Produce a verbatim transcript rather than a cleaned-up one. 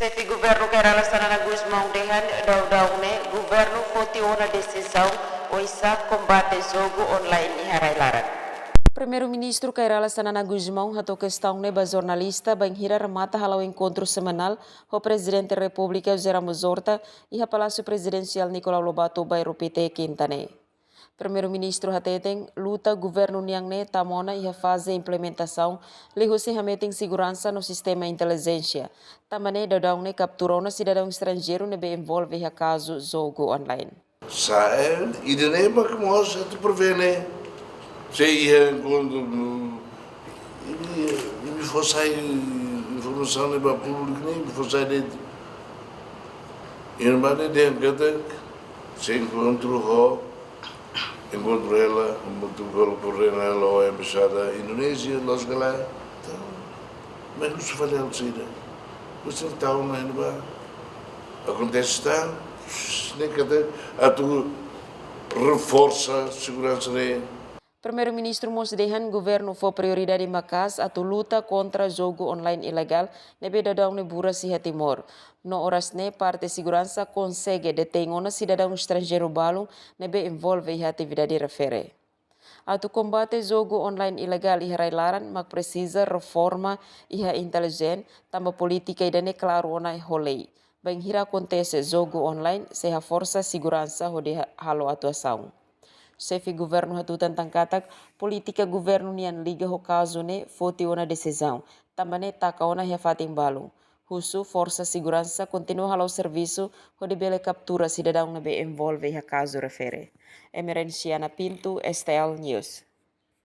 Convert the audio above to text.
Xefe Governu Kay Rala Xanana Gusmão dehan daudaun ne'e governu foti ona desizaun oinsá kombate jogu online iha rai-laran. Primeiru-Ministru Kay Rala Xanana Gusmão hato'o kestaun ne'e ba jornalista bainhira remata hala'o enkontru semanál ho Prezidente Repúblika José Ramos Horta iha Palásiu Prezidensiál Nicolau Lobato, Bairru Pité, Kinta ne'e. Primeiru-Ministru hateten, luta governu nian ne'e tama ona iha faze implementasaun liuhusi hametin seguransa no sistema intelijénsia. Tanba ne'e daudaun ne'e kaptura ona sidadaun estranjeiru ne'ebé envolve iha kazu jogu online. Sa'e, ida-ne'e mak mós atu prevene. Se iha enkontru, imi, imi fó sai informasaun ne'e ba públiku ne'e, imi fó sai de'it. Irmã ne'e dehan katak sei enkontru ho, enkontru hela, hamutuk hela, koordena hela ho embaixada Indonézia, loos ka lae. Entaun, mas husu fali ha'u saida? Husu tau mai ba. Akontese tan, ne'e katak atu reforsa seguransa ne'e. Primeiru-Ministru mós dehan governu fó prioridade maka'as atu luta kontra jogu online ilegál ne'ebé daudaun ne'e buras iha Timor. No oras ne'e parte seguransa konsege detein ona sidadaun estranjeiru balun ne'ebé envolve iha atividade refere. Atu kombate jogu online ilegál iha rai-laran mak presiza reforma iha intelijen, tanba polítika ida-ne'e klaru ona ho lei. Bainhira akontese jogu online, sei haforsa seguransa hodi ha-, halo atuasaun. Xefe governu hatutan tan katak, polítika governu nian liga ho kazu ne'e foti ona desizaun, tanba ne'e taka ona iha fatin balun. Husu forsa seguransa kontinua halo servisu hodi bele kaptura sidadaun ne'ebé envolve iha kazu refere. Emerenciana Pinto, S T L News.